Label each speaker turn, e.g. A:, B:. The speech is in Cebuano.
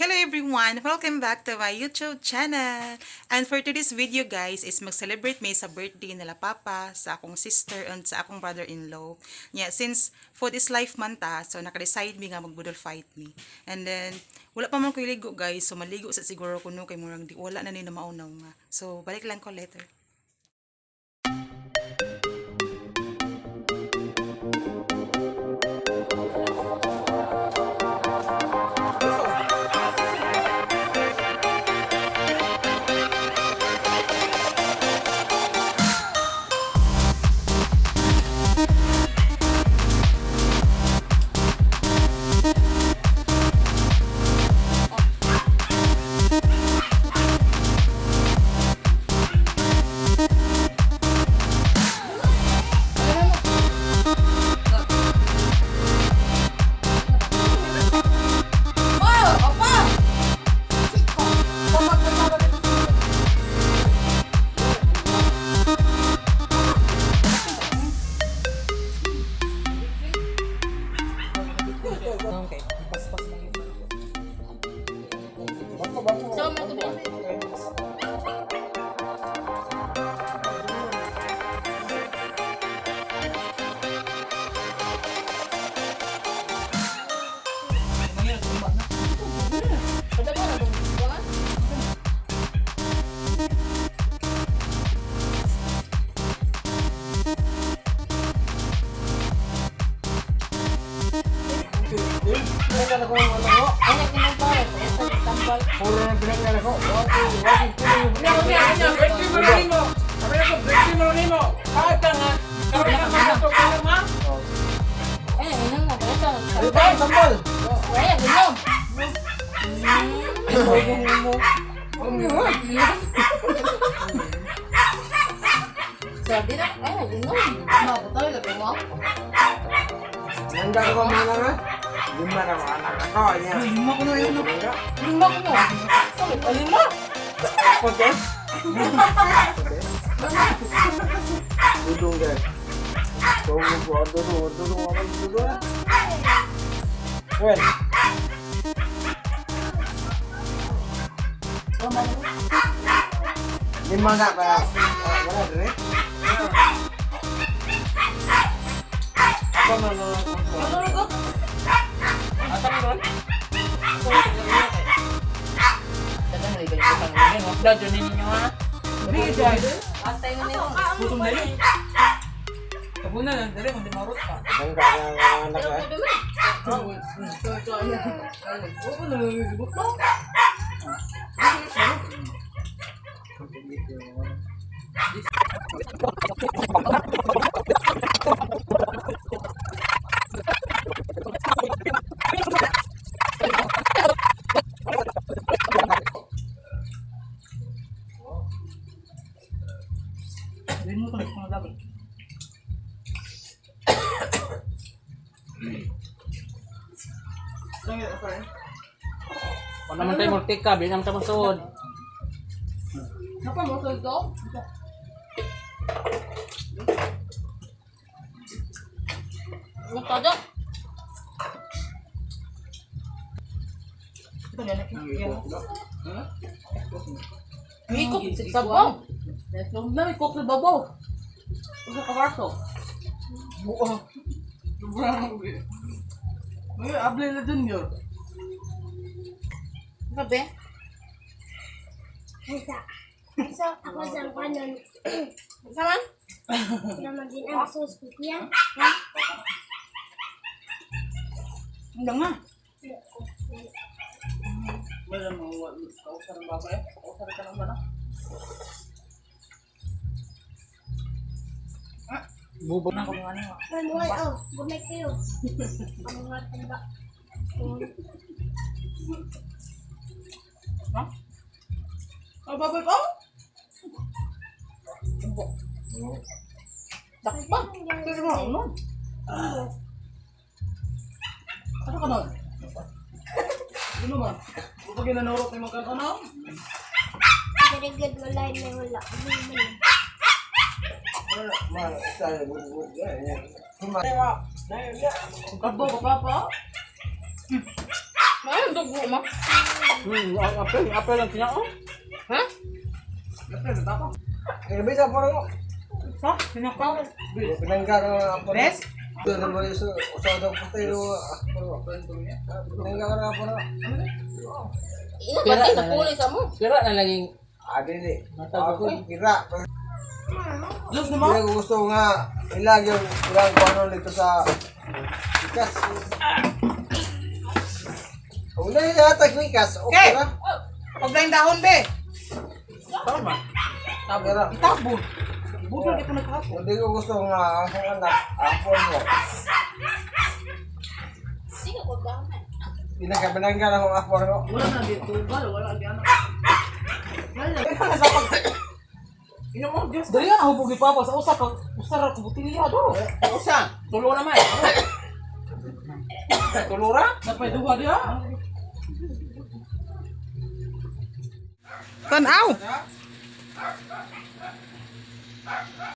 A: Hello everyone! Welcome back to my YouTube channel! And for today's video guys, is mag-celebrate me sa birthday nila papa, sa akong sister, and sa akong brother-in-law. Yeah, since food is life man ta, so naka-decide mi nga magbudol fight me. And then, wala pa man ko ligo guys, so maligo sa siguro ko no, kay murang di, wala na ni na maunaw nga. So, balik lang ko later.
B: Nanda ko mana na? Lima na ko anak ako niya.
A: Lima ko na yun.
C: Lima ko mo. Lima?
B: Kote? Dudung guys. So, order order order order. Well. Lima na ba? Wala dire. Ako na na.
C: Tabunan lang dali kung di marot ka.
B: Ang kaya anak eh.
C: Oo, nalulubot mo. Hindi mo ko na dapat.
D: Wala man tayo multika, bilang tayo masuod.
C: Napa mo ito? Magkada. May ikok sa sabaw. Na may cook sa babaw. Usa ka barso.
B: Buo.
C: May able na junior. Sabi?
E: Isa. Isa. Ako sa kanon.
C: Isa man?
E: Na maging ang sauce ko kuya.
C: Hindi nga.
D: Wala mo, kausar ang babae. Kausar ka naman ah.
B: Bubo.
E: Manual oh. Good night kayo. Ang mga tanda.
C: Ang baboy pa? Dakpa. Pero mo, ano? Ano ka nun?
D: Ano man? Kapag ginanurot ni mga ano?
E: Very good. Wala na wala.
B: Ma, sa bubo.
C: Kabo ka pa? Ayun, Dugo mo.
D: Apel, apel lang tinao.
C: Ha?
B: Eh, bisa po rin.
A: Sa, pinakaw.
B: Pinangga ko ng apo.
A: Bes?
B: Ito na mo yung sa daw po tayo. Pinangga ko ng apo na.
C: Ina ba tayo napuli sa mo?
D: Pira na laging
B: Ah, dili. Ako, kira.
A: Diyos naman.
B: Hindi ko gusto nga ilag yung ilang kung ano dito sa ikas. Una yung yata ikas, okay
A: Okay.
B: ra.
A: Huwag lang dahon, be.
D: Tama.
B: Okay ra.
A: Itabo. Budol di ko nagkahapon.
B: Hindi ko gusto nga ang akong anak, apon mo.
C: Sige ko dami.
B: Pinakabalangga na akong apon mo.
C: Wala na dito, wala wala
A: Ino mo, Diyos. Dali na hubog ni Papa sa usa ka usa ra ka botelya do.
D: Usa, tulo naman. Tulo ra?
A: Napay duha diha. Tan-aw.